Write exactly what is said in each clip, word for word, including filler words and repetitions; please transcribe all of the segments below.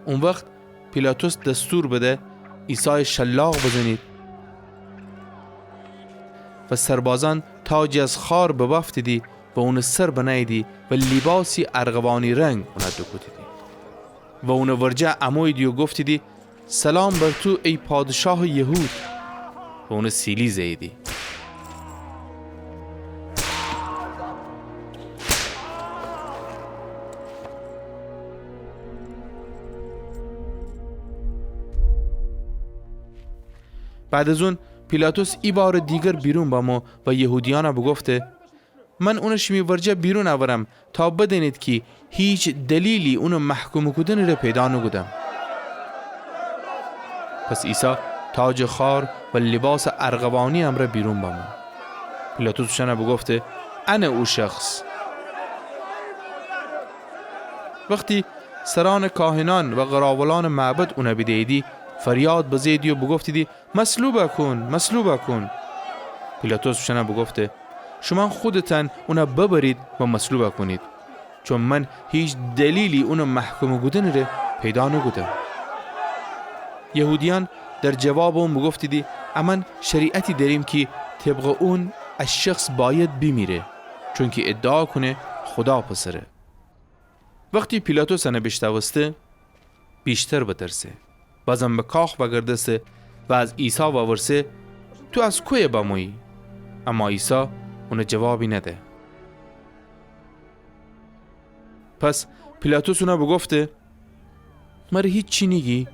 او وخت پیلاطس دستور بده عیسایَ شلاق بزنید. و سربازأن تاجی از خار ببأفتیدی و اونٚ سر بنهییدی و لیباسی ارغوانی رنگ اونَ دوکودیدی. و اونٚ ورجه اموییدی و گفتیدی: سلام بر تو، ای پادشاهٚ یهود! و اونَ سیلی زهییدی. بعد از اون، پیلاطس ایبارٚ دیگر بیرون بمو و یهودیأنَ بوگفته: من اونَ شیمی ورجه بیرون اورم تا بدأنید کی هیچ دلیلی اونٚ محکومٚ کودنٚره پیدا نوکودم. پس عیسی تاجٚ خار و لیباسٚ ارغوانی امرأ بیرون بمو. پیلاطس اوشأنَ بوگفته: انه او شخص. وختی سرأنٚ کاهنأن و قراولأنٚ معبد اونَ بیدهییدی، فریاد بزهییدی و بوگفتیدی: مصلوبَ کون، مصلوبَ کون. پیلاطس اوشأنَ بوگفته: شومأن خودتأن اونَ ببرید و مصلوبَ کونید، چون من هیچ دلیلی اونٚ محکومٚ کودنٚره پیدا نوکودم. یهودیأن در جوابٚ اون بوگفتیدی: امأن شریعتی دأریم کی طبقٚ اون ا شخص بأید بیمیره، چونکی ادعا کونه خودا پسره. وختی پیلاطس انَ بیشنوسته، ویشتر بترسه. بازم به کاخ وأگردسته و از عیسی وورسه: تو از کویه بمویی؟ اما عیسی اونَ جوابی نده. پس پیلاطس اونَ بوگفته: مره هیچی نیگی؟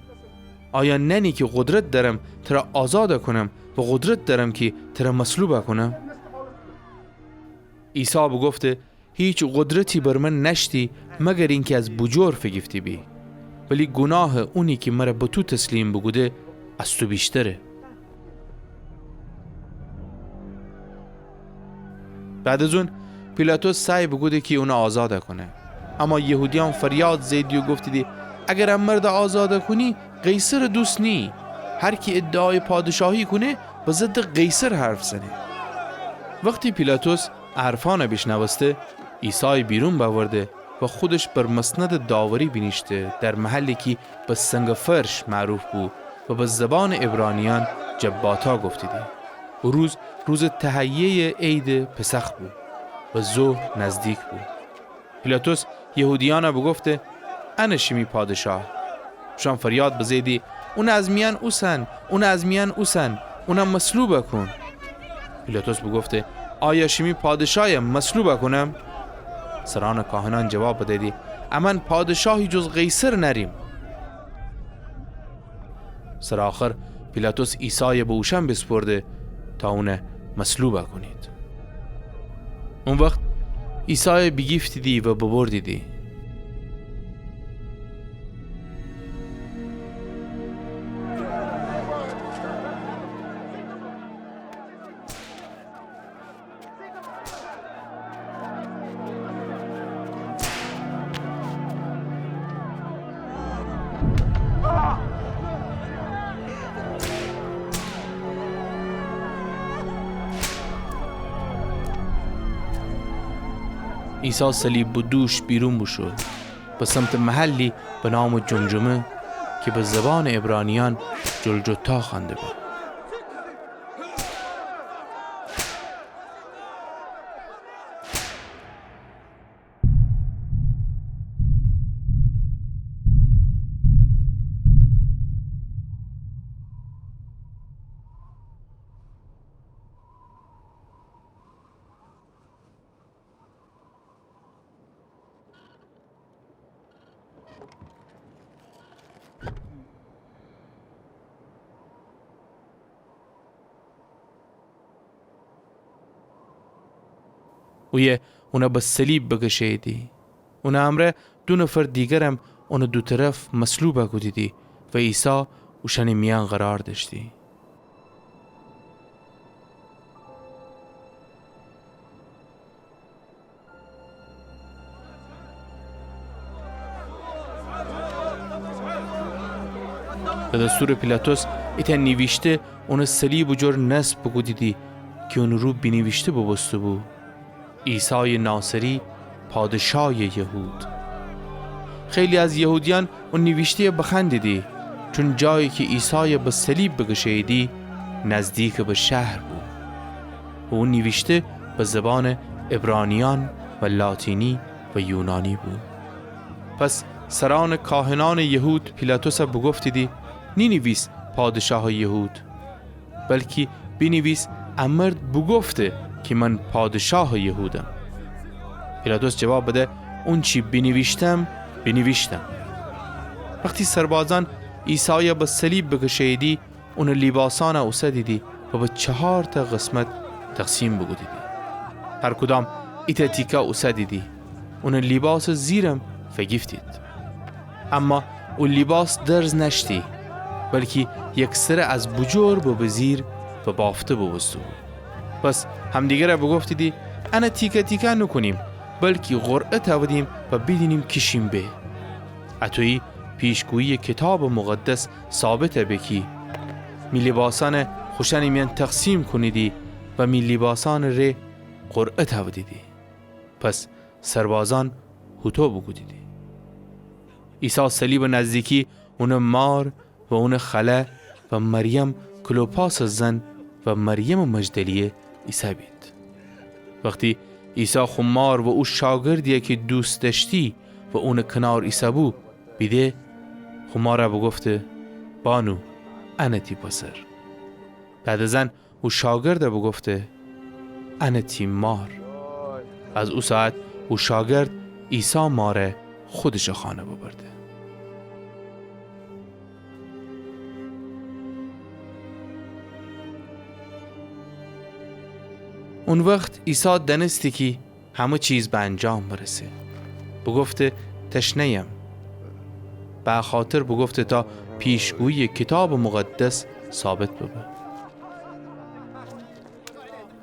آیا نأنی کی قدرت دأرم ترَ آزادَ کونم و قدرت دأرم کی ترَ مصلوبَ کونم؟ عیسی بوگفته: هیچ قدرتی بر من نأشتی، مگر اینکی از بوجور فیگیفته بی. ولی گوناهٚ اونی کی مره به تو تسلیم بوکوده، از تو ویشتره. بعد از اون، پیلاطس سعی بوکوده کی اونَ آزادَ کونه. اما یهودیأن فریاد زهییدی و گفتیدی: اگر ا مردَ آزادَ کونی، قیصرٚ دوست نییی. هر کی ادعایٚ پادشاهی کونه، به ضدٚ قیصر حرف زنه. وختی پیلاطس ا حرفأنَ بیشنوسته، عیسایَ بیرون بأورده و خودش بر مسندٚ داوری بینیشته، در محلی کی به سنگ‌فرش معروف بو و به زبانٚ عبرانیأن جباتا گفتیدی. او روز، روزٚ تهیه‌یٚ عیدٚ پسخ بو و ظهر نزدیک بو. پیلاطس یهودیأنَ بوگفته: انه شیمی پادشاه. اوشأن فریاد بزه‌ییدی: اونَ از میأن اوسن، اونَ از میأن اوسن، اونَ مصلوبَ کون. پیلاطس بوگفته: آیا شیمی پادشایَ مصلوبَ کونم؟ سرأنٚ کاهنأن جواب بدییدی: امأن پادشاهی جز قیصر نأریم. سرٚ آخر پیلاطس عیسایَ به اوشأن بیسپرده تا اونَ مصلوبَ کونید. او وخت عیسایَ بیگیفتیدی و ببردیدی. عیسی صلیب به دوش بیرون بوشو، به سمتٚ محلی به نامٚ جمجمه کی به زبانٚ عبرانیأن جلجتا خوأنده بو. اویه اونَ به صلیب بکشه‌ییدی. اونٚ امرأ دو نفر دیگرم اونٚ دو طرف مصلوبَ کودیدی و عیسی اوشأنٚ میأن قرار دأشتی. به دستورٚ پیلاطس ایتأ نیویشته اونٚ صلیبٚ جور نصب بوکودیدی کی اونٚ رو بینیویشته بوبوسته‌بو: عیسایٚ ناصری، پادشایٚ یهود. خیلی از یهودیأن او نیویشته‌یَ بخوأندیدی، چون جایی کی عیسایَ به صلیب بکشه‌ییدی نزدیکٚ به شهر بو و او نیویشته به زبانٚ عبرانیأن و لاتینی و یونانی بو. پس سرأنٚ کاهنأنٚ یهود پیلاطسَ بوگفتیدی: نی‌نیویس پادشاهٚ یهود، بلکی بینیویس: ا مرد بوگفته کی من پادشاهٚ یهودم. پیلاطس جواب بده: اونچی بینیویشتم، بینیویشتم. وختی سربازأن عیسایَ به صلیب بکشه‌ییدی، اونٚ لیباسأنَ اوسدیدی و به چهارتأ قسمت تقسیم بوکودیدی. هر کدام ایتأ تیکه اوسدیدی. اونٚ لیباسٚ زیرم فیگیفتید. اما او لیباس درز نأشتی، بلکی یکسره از بوجور به بزیر و بافته بوبوسته‌بو. پس همدیگرَ بوگفتیدی: انَ تیکه تیکه نوکونیم، بلکی قرعه تأودیم و بیدینیم کی شین به. اطویی پیشگویی‌یٚ کیتابٚ مقدس ثابتَ به کی می لیباسأنَ خوشأنٚ میأن تقسیم کونیدی و می لیباسأنٚ ره قرعه تأودیدی. پس سربازأن هوطو بوکودیدی. عیسی صلیبٚ نزدیکی اونٚ مار و اونٚ خاله و مریم کلوپاسٚ زن و مریمٚ مجدلیه ایسه‌بید. وختی عیسی خو مار و او شاگردی‌یَ کی دوست دأشتی و اونٚ کنار ایسه‌بو بیده، خو مارَ بوگفته: بانو، انَ تی پسر. بعد از ان او شاگردَ بوگفته: انَ تی مار. از او ساعت او شاگرد عیسی مارَ خودشٚ خانه ببرده. او وخت عیسی دأنستی کی همه چیز به انجام برسه. بوگفته: تشنه‌یم. به ا خاطر بوگفته تا پیشگویی‌یٚ کیتابٚ مقدس ثابت ببه.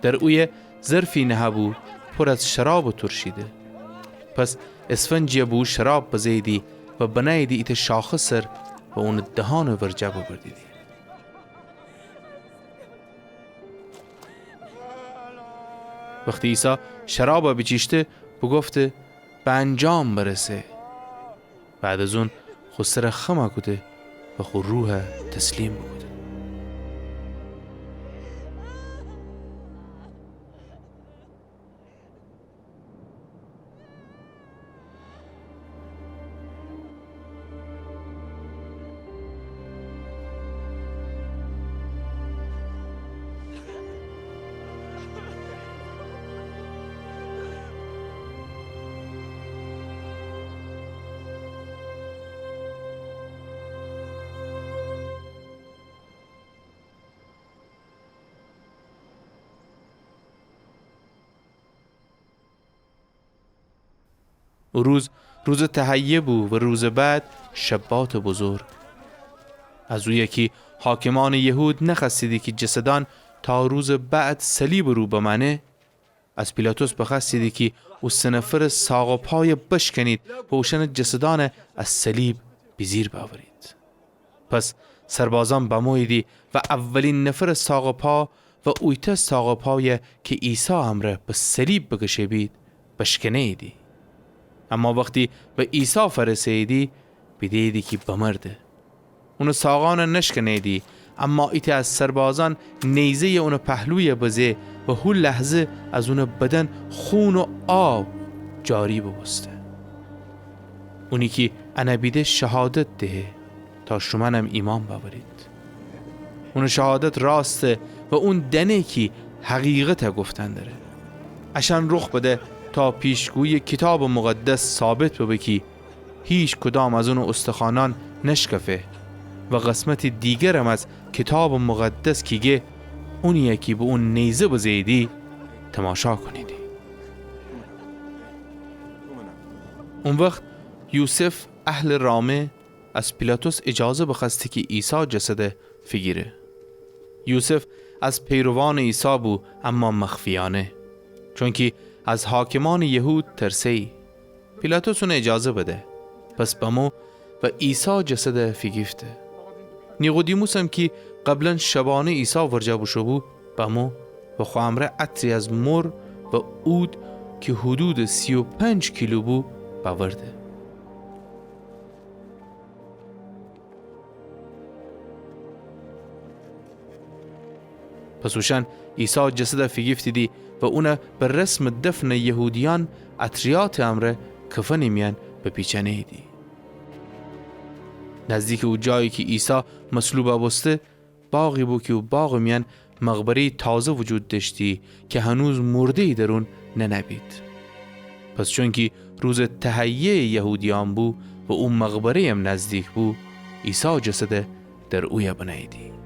در اویه ظرفی نهه‌بو پور از شرابٚ ترشیده. پس اسفنجی‌یَ به او شراب بزه‌ییدی و بنه‌ییدی ایتأ شاخه سر و اونٚ دهانٚ ورجه ببردیدی. وختی عیسی شرابَ بیچیشته، بوگفته: به انجام برسه. بعد از اون خو سرَ خم کوده و خو روحَ تسلیم بوکوده. او روز، روزٚ تهیه بو و روزٚ بعد شباتٚ بزرگ. از اویه کی حاکمأنٚ یهود نخوأستیدی کی جسدأن تا روزٚ بعد صلیبٚ رو بمأنه، از پیلاطس بخوأستیدی کی او سه نفرٚ ساق و پایَ بشکنید و اوشأنٚ جسدأنَ از صلیب بیجیر بأورید. پس سربازأن بموییدی و اولین نفرٚ ساق و پا و اویتأ ساق و پایَ کی عیسی امرأ به صلیب بکشه بید، بشکنه‌ییدی. اما وختی به عیسی فأرسه‌ییدی، بیده‌ییدی کی بمرده. اونٚ ساقأنَ نشکنه‌ییدی، اما ایتأ از سربازأن نیزه‌یَ اونٚ پهلویَ بزه و هو لحظه از اونٚ بدن خون و آب جاری بوبوسته. اونی کی انَ بیده شهادت دهه، تا شومأنم ایمأن بأورید. اونٚ شهادت راسته و اون دأنه کی حقیقتَ گفتن دره. اشأن رخ بده تا پیشگویی‌یٚ کیتابٚ مقدس ثابت ببه کی هیکدام از اونٚ استخوأنأن نشکفه و قسمتٚ دیگرم از کیتابٚ مقدس کی گه اونی‌یَ کی به اون نیزه بزه‌ییدی تماشا کونیدی. او وخت یوسف اهلٚ رامه از پیلاطس اجازه بخوأسته کی عیسی جسدَ فیگیره. یوسف از پیروانٚ عیسی بو، اما مخفیأنه، چونکی از حاکمأنٚ یهود ترسه‌یی. پیلاطس اونَ اجازه بده. پس بمو و عیسی جسدَ فیگیفته. نیقودیموسم کی قبلاً شبانه عیسی ورجه بوشو بو، بمو و خو امرأ عطری از مر و عود کی حدودٚ سی و پنج کیلو بو، بأورده. پس اوشأن عیسی جسدَ فیگیفتیدی و اونَ به رسمٚ دفنٚ یهودیأن عطریاتٚ امرأ کفنٚ میأن بپیچأنه‌ییدی. نزدیکٚ او جایی کی عیسی مصلوبَ بوسته، باغی بو کی او باغٚ میأن مقبره‌یی تازه وجود دأشتی کی هنوز مرده‌یی در اون ننه‌بید. پس چونکی روزٚ تهیه‌یٚ یهودیأن بو و او مقبره‌یم نزدیک بو، عیسی جسدَ در اویه بنه‌ییدی.